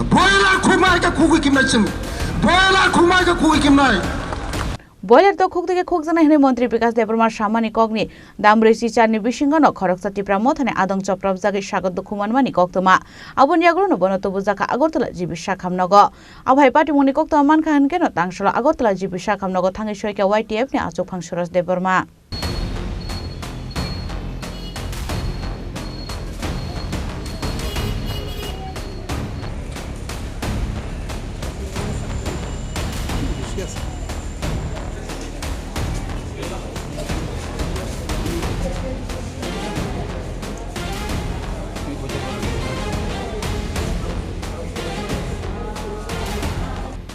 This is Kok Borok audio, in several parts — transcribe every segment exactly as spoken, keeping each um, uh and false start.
Boiler khukma hai khe khukwi kimnai chwng. Boiler khukma hai khe khukwi kimnai. Boiler tok khuk tike khuk janai hwnwi Montri Bikas Debbarma samani kokni dam brwi chichar ni bisingo no khoroksa Tipra Motha ni adong choprop jagwi sago dukhu manmani koktwma. Aboni yagulo no bono tubu jakha Agartala G B Sakham nogo. Abo hai patimung ni koktwma mankha hwnkhe no tangsalo Agartala G B Sakham nogo thangwi soikha Y T F ni achukphang Suraj Debbarma.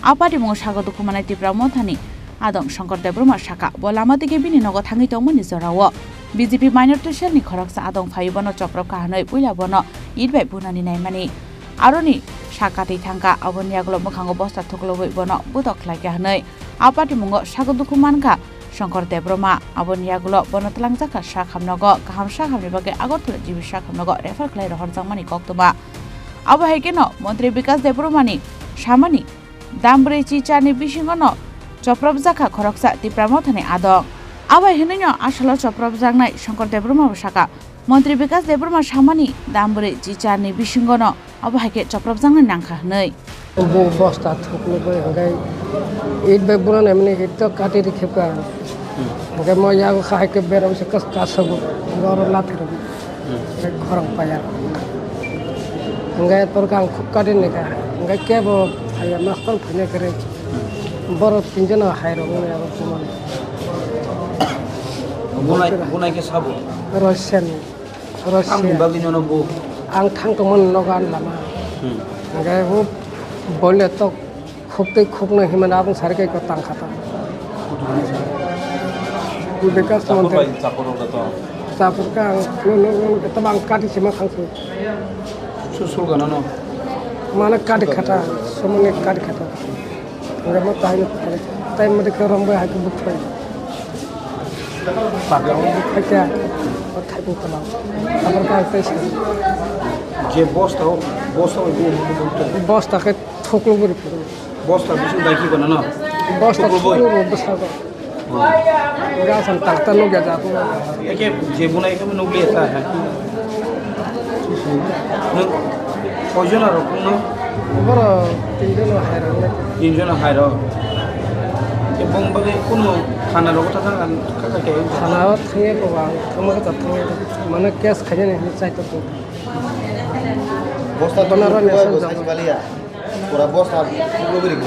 A patimung sago dukhu manai Tipra Mothani adong Shankar Debbarma sakha, bo lama digi bini nogo thangwi tongmani jorao B J P minority cell ni khoroksa adong phaiwi bono choprop kha hwnwi puila bono it bai bunani naimani. Aroni sak katwi thangkha, aboni yagulo mwkhango bosta thuklubwi bono budok khlaikha hwnwi a patimungo sago dukhu mankha Shankar Debbarma. Aboni yagulo bono twlangjakha Sakham nogo, kaham Sakhamni bagwi Agartala G B Sakham nogo refer khlai rohorjakmani koktwma. Abo hai kheno Montri Bikas Debbarmani samani dam brwi chichar ni bisingo no choprop jakha khoroksa Tipra Mothani adong. Abai hwnwi no asalo choprop jaknai Shankar Debbarma bo sakha, Montri Bikas Debbarma samani dam brwi chichar ni bisingo no abo hai khe choprop jaknai nangkha hwnwi. Bo bosta thuklubwi hwnkhe it bai bunani mani it to kati rikhe ka. Hwnkhe mo yago kha hai khe berang se kas kasago. Oro lathir. Khorang paya. Hwnkhe torkha ang khuk kati ni kha. Hwnkhe kebo phaiya master phaina kwrwi. Borok tinjono hairok wngya bo kumani. Bunai, bunai khe sabo? Russian. Russian. Ang bagwi nono bo. Ang thang tongmani nogo ani lama. Hmm. Hwnkhe bo boile tok. Khuk tei khuk no himani abong sari kai ko tang kha ta. Kutu hwnwi sa. Kutu ka Chapur samantha. Bai, chapur rok to. Chapur ka ang no, no, no, kata bang kati sima khang su. Su sul gana no. Mana kati khata, somoni kati khata. Enggak mau tahu ni. Tai mati ke rombai hai ke buk pai. Pakar. Buk pai kya? Othai buk kala. Chapur ka tai sima. Je bosta ho, bosta ho, je bosta. Bosta ke Thuklu buri phuru. Bosta bising dai ki kono no? Bosta thuklu bui. Thuklu bui bwskango. Hmm. Gas ang takta nugya jago. Eke je bunai ke nugli eta hai. Nwng koijon aro kungno? Boro tinjon no hai rok le. Tinjon no hai rok. Ke bong bagi kuno thana rok ta thang kaka ke. Thana o thangye ko bang, thangma ka thangye. Mane case khaye ne chai to. Bosta bono rw ni thuklu bui swngjak. Bwsai baliya. Pura bosta thuklu bui rikha.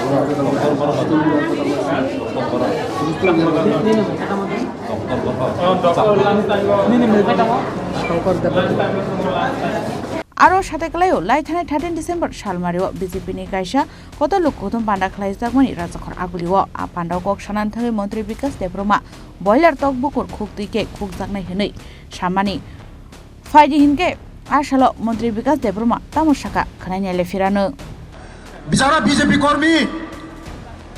Aro sate kwlaio, lai thanai thirteen December salmario B J P ni kaisa kotor luk kuthum panda khlaijakmani Rajakhor Agulio. A pandao kok sanani thangwi Montri Bikas Debbarma boiler tok bukur khuk twi khe khukjaknai hwnwi samani. Phaidi hinkhe a salo Montri Bikas Debbarma tamo sakha khwnai naile phirano. Bichara B J P kormi,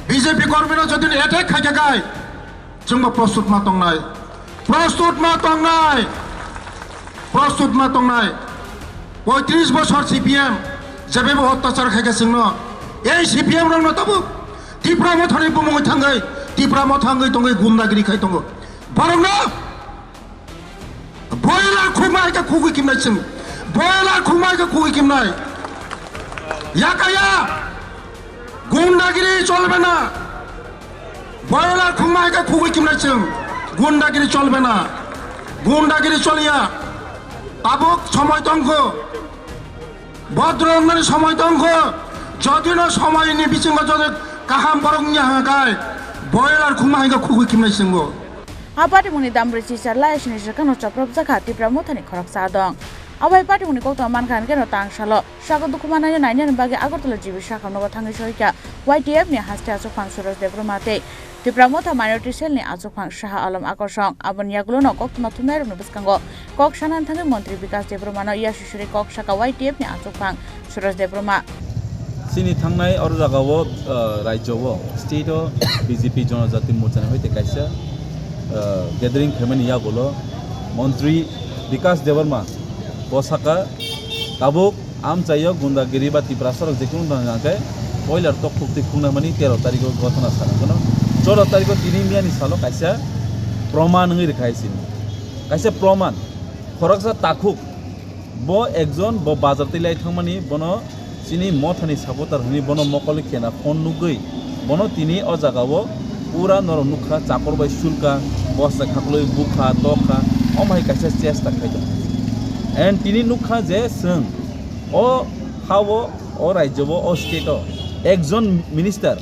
B J P kormi no jodi attack khaikha kai, chwngbo prostut ma tongnai, prostut ma tongnai, prostut ma tongnai. Poitris bosor C P M jebebo ottachar khaikha chwngno, ei C P M rokno tabuk Tipra Mothani bumungwi thangwi, Tipra Motha wngwi tongwi gundagiri khai tongo. Borokno Boiler khukma hai khe khukwi kimnai chwng. Boiler khukma hai khe khukwi kimnai. Yakaya. Gundagiri cholbe na. Boiler khukma hai khe khukwi kimnai chwng. Gundagiri cholbe na. Gundagiri choliya. Tabuk somoi tongkho. Bodro wngnani somoi tongkho, jodino somoini bisingo jodi kaham borok wngya hwnka khe, boiler khukma hai khe khukwi kimnai chwngbo. A patimungni dam brwi chichar lai sini swkangno choprop jakha Tipra Mothani khoroksa adong. Abo hai patimungni koktwma mankha hwnkhe no tangsalo sago dukhu manai nainani bagwi Agartala G B Sakham nogo thangwi soikha Y T F ni haste achukphang Suraj Debbarma tei Tipra Motha Minority Cell ni achukphang Saha Alam Akorsong. Aboni yagulo no koktwma thumnairokni bwskango kok sanani thangwi Montri Bikas Debbarma no yasisuri kok saka Y T F ni achukphang Suraj Debbarma. Chini thangnai oro jagao, uh, rajyo o, state o B J P Jonojati Morcha ni hoite kaisa, uh, gathering khaimani yagulo Montri Bikas Debbarma bo saka tabuk Amchaio gundagiri ba Tiprasa rok jekunu tong hwnka khe poilar tok khukti khuknai mani tero tarikh o gothona sana kono. Choro tarikh o tini miyani salo kaisa proman wngwi rwkha hai sini. Kaisa proman. Khoroksa takhuk. Bo ekjon, bo bazar twi lai thangmani, bono chini mothani supporter hwnwi bono mokol khena phone nugwi, bono tini o jaga o pura norok nukha, chakor bai sulka, bosai khaklwi bukha, tokha, omo hai kaisa chesta khai tong. And tini nukha je chwng o ha o, o rajyo o, o state o ekjon minister,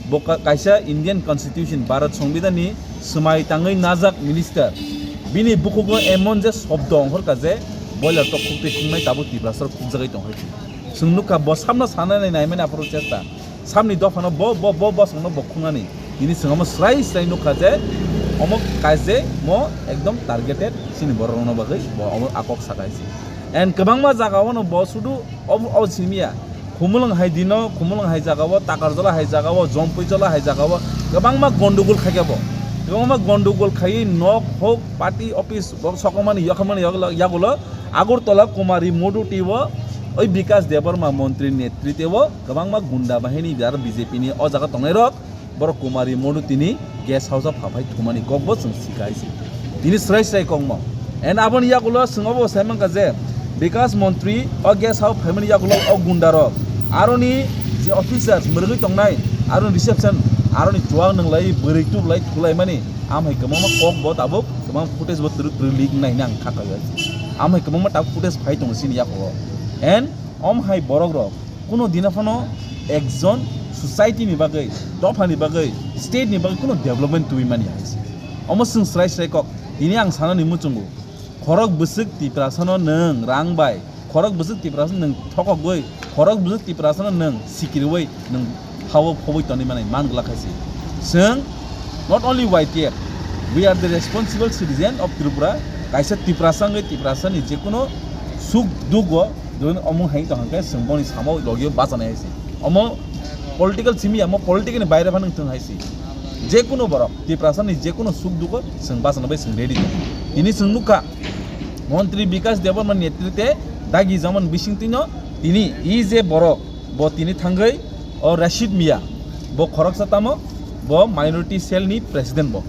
bo ka-, kaisa Indian Constitution, Bharat Songbidan ni swmai tangwi najak minister. Bini bukhugo emon je shobdo ongkhorkha je boiler tok khukti khungnai tabuk Tiprasa rok khukjagwi tong hai. Chwng nukha bo samno sanani naimani aphuru chesta. Samni dophano bo, bo, bo bosongno bo khungnani. Tini chwng omo srai srai nukha je omo kaise mo ekdom targeted chini borok rokno bagwi bo omo akok saka hai se. And kwbangma jaga o no bo sudu ob-, ob simiya. Khumulwng hai dino, Khumulwng hai jaga o, Takarjola hai jaga o, Jompuijola hai jaga o kwbangma gondogol khaikha bo. Kwbangma gondogol khaiwi nok hok, party office, bo sokomani, yokhomani, yagulo, yagulo Agartala Kumari Moduti o, oi Bikas Debbarma montri netrite o kwbangma gunda bahini jar B J P ni o jaga tongnai rok. Borok Kumari Modu tini guest house o phaphai thumani kokbo chwng sika hai se. Tini srai srai kokmo. And aboni yagulo chwng obo sai mankha je Bikas Montri o guest house phaimani yagulo o gunda rok aroni je officers mwrwgwi tongnai, aroni reception, aroni chuwak nwnglai, bwrwi tublai thulaimani, amhai kwbangma kokbo tabuk kwbangma footage bo twrwk twrwk leak wngnai hwnwi ang kha kaiwi. Amhai kwbangma tabuk footage phai tongo chini yakugo. And omhai borok rok kuno dina phano ekjon society ni bagwi, dopha ni bagwi, state ni bagwi kuno development twi mani hai se. Omo chwng srai srai kok. Tini ang sanani muchungo, khorok bwswk Tiprasa no nwng rang bai, khorok bwswk Tiprasa no nwng thokogwi, khorok bwswk Tiprasa no nwng sikirwi nwng hao phobwi tonwi mani man glak hai se. Chwng not only Y T F, we are the responsible citizen of Tripura. Kaisa Tiprasa wngwi Tiprasa ni jekuno suk dugo Doin omo hai tong hwnkhe chwng boni samo logio bachanai hai se. Omo political simi ya, omo political ni baire phano wngthung hai se. Jekuno borok, Tiprasa ni jekuno suk dugo chwng bachana bai chwng ready tong. Tini chwng nukha, Montri Bikas Debbarma netrite dagi jaman bising twino tini e je borok, bo tini thangwi o Rashid Mia, bo khoroksa tamo, bo minority cell ni president bo.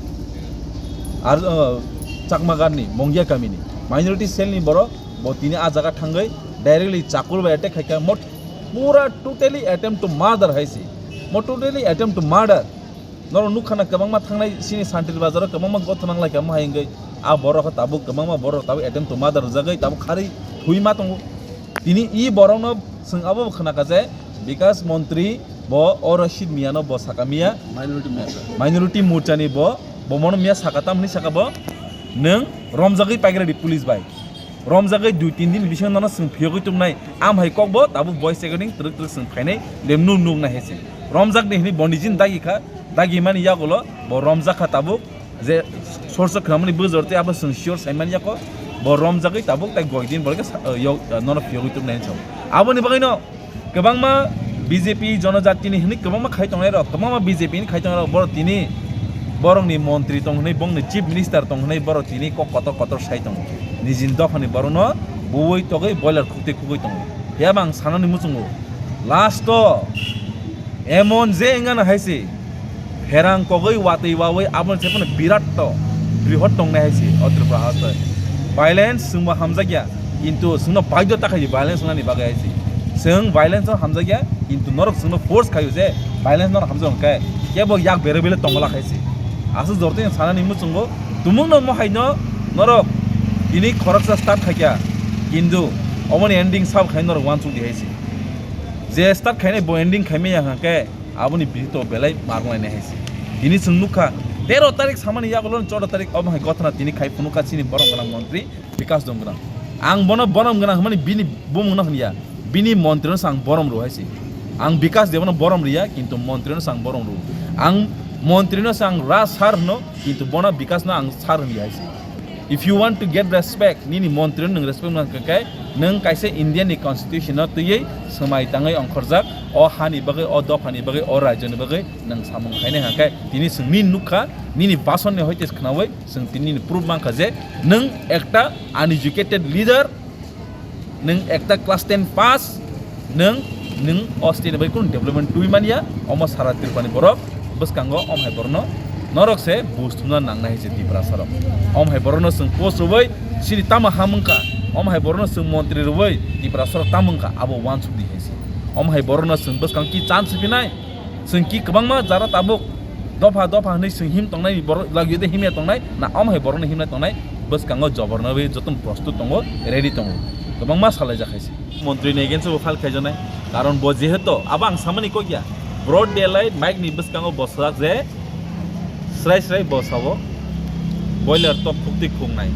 Ar, uh, Chakma Ghat ni, Mongia kami ni. Minority cell ni borok, bo tini a jaga thangwi directly chakur bai attack khaikha. Mo pura totally attempt to murder hai se. Mo totally attempt to murder. Norok nukha na kwbangma thangnai sini Santir Bazar o kwbangma gotho nang lai kha mo hai wngwi. A borok khe tabuk kwbangma borok tabuk attempt to murder rwjagwi tabuk kharwi thwi ma tongo. Tini e borok no chwng abo bo khna kha je Bikas Montri bo o Rashid Mia no bo saka miya. Minority Morcha. Minority Morcha ni bo, bo mono miya saka tamni saka bo. Nwng romjagwi paikra di police bai. Romjagwi dui tin din bisingo nono chwng phiyogwi tubunai, am hai kokbo tabuk voice recording twrwk twrwk chwng phainai, de nuk nuk nai hai se. Romjak de hwnwi bondi jin dagi kha, dagi mani yagulo bo romjak kha tabuk, je source khwnamani bujor tei abo chwng sure sai mani yako, bo romjagwi tabuk tai goi din bolke sa-, o, yo, nono phiyogwi tubunai hinwi. Aboni bagwino Kwbangma B J P jonojatini hwnwi kwbangma khai tongnai rok, kwbangma B J P ni khai tongnai rok, borok tini borokni montri tong hwnwi, bongni chief minister tong hwnwi, borok tini kok kotor kotor sai tongo. Nijini dophani borokno buwi togwi boiler khukti khugwi tongo. Phiya ba ang sanani muchungo, last o emon je wngano hai se, Pherang kogwi watwi wawi aboni se phano birat to, brihot tongnai hai se o Tripura haste. Violence chwngbo hamjakya, kintu chwngno baidhota khai violence wngnani bagwi hai se. Chwng violence no hamjakya, kintu norok chwngno force khaio je violence norok hamjak hwnkhe kebo yak berwi bele tongla khai se. Aswk jortini sanani muchungo tumungno mo haino norok tini khoroksa start khaikha, kintu omoni ending sabo khai norok uansukdi hai se. Je start khainai bo ending khaimaya hwnkhe aboni bihikto belai marwlainai hai se. Tini chwng nukha, tero tarik samani yagulo choudo tarik obo hai gothana tini khai phunukha chini borom gwnang montri Bikas Donggrang. Ang bono borom gwnang hwnmani bini bumungno hwnya, bini montrino se ang borom rw hai se. Ang Bikas Debno borom rwya, kintu montrino se ang borom rw. Ang montrino se ang ra sir hwno, kintu bono Bikasno ang sir hwnya hai se. If you want to get respect, nini montri nwng respect nang khe, nwng kaisa India ni constitution no twiwi swmai tangwi ongkhorjak, o hani bagwi, o dophani bagwi, o rajyoni bagwi nwng samung khainai hwnkhe, tini chwng nini nukha, nini bhasan ni hoite khnawi chwng tini nini proof mankha je nwng ekta uneducated leader, Nwng ekta class ten pass, nwng, nwng o state ni bai kunu development twi manya, omo sara Tripura ni borok bwskango om hai borokno norok se buj thumna nangnai hai se Tiprasa rok. Om hai borokno chwng post rwui chini tamo ham wngkha, om hai borokno chwng montri rwui Tiprasa rok tamo wngkha abo uansuk di hai se. Om hai borokno chwng bwskang ki chance phinai, chwng ki kwbangma jara tabuk dopha dopha hwnwi chwng him tongnai borok lagio de himya tongnai na om hai borokno himnai tongnai bwskango joborno wi jotono prostut tongo, ready tongo, kwbangma salaijak hai se. Montri ni against o file khaijaknai. Karon bo jehetu abo ang samani kok ya. Broad daylight mic ni bwskango bo swlak je srai srai bo sabo boiler top khukti khuknai.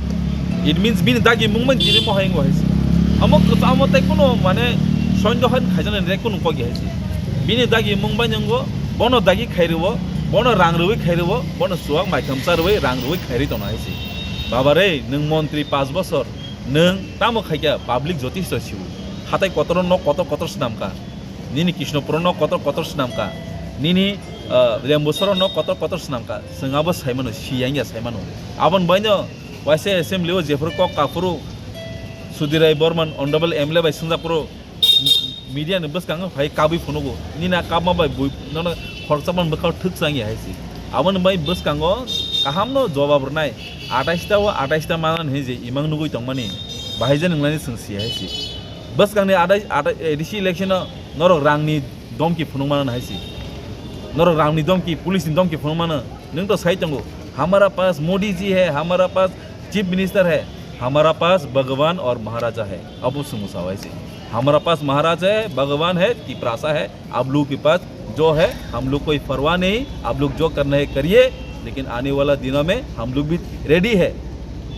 It means bini dagi mung bai tini mohai ngo hai se. Amo kwchamo tei kuno mane sonjo hai khaijaknai re kuno kok ya hai se. Bini dagi mung bai nongo bono dagi khairwo, bono rang rwi khairwo, bono suak mai khamsa rwi rang rwi khairi tono hai se. Baba re, nwng montri paanch bosor, nwng tamo khaikha public jotisto siu. Hatai kotor nok kotor kotor swnamkha. Nini Krishnapur nok kotor kotor swnamkha. Nini, ah, Rembusoro nok kotor kotor swnamkha. Chwng abo saimano, siyang ya saimano. Aboni baino waisa assembly o jephuru kok kaphuru Sudhir Rai Barman, honorable M L A bai swngjak phuru media ni bwskango phai kabui phunugo. Nini a kabma bai bui nono khoroksa man bwkhao thwk chang ya hai se. Aboni bai bwskango kahamno jobab rwnai. Atais ta o atais ta manan hinwi je imang nugui tongmani. Bahai je nwnglani chwng si hai se. Bwskangni adai, adai, A D C election o norok rangni domki phunuk mano hai se. Norok rangni domki, police ni domki phunuk mano. Nwng to sai tongo, "Hamara paas Modi ji hai, hamara paas chief minister hai, hamara paas Bhagwan aur Maharaja hai." Abo swngmung sa hai se. "Hamara paas Maharaja hai, Bhagwan hai, Tiprasa hai, आप लोग के पास जो है, हम लोग कोई परवाह नहीं, आप लोग जो करना है करिए, लेकिन आने वाला दिनों में हम लोग भी रेडी है।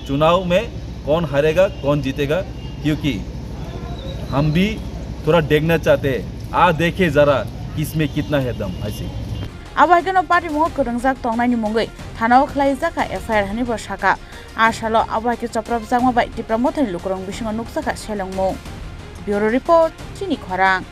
चुनाव में कौन हारेगा, कौन जीतेगा, क्योंकि हम भी थोड़ा देखना चाहते हैं। आ देखिए जरा, किसमें कितना है दम", ऐसे। Abo hai kheno party mungo kwrwngjak tongnaini mungwi thanao khwlaijak kha F I R hinwi bo sakha. A salo abo hai khe chopropjakma bai Tipra Mothani lukurokni bisingo nukjak kha selengmung. Bureau Report, Chini Khorang.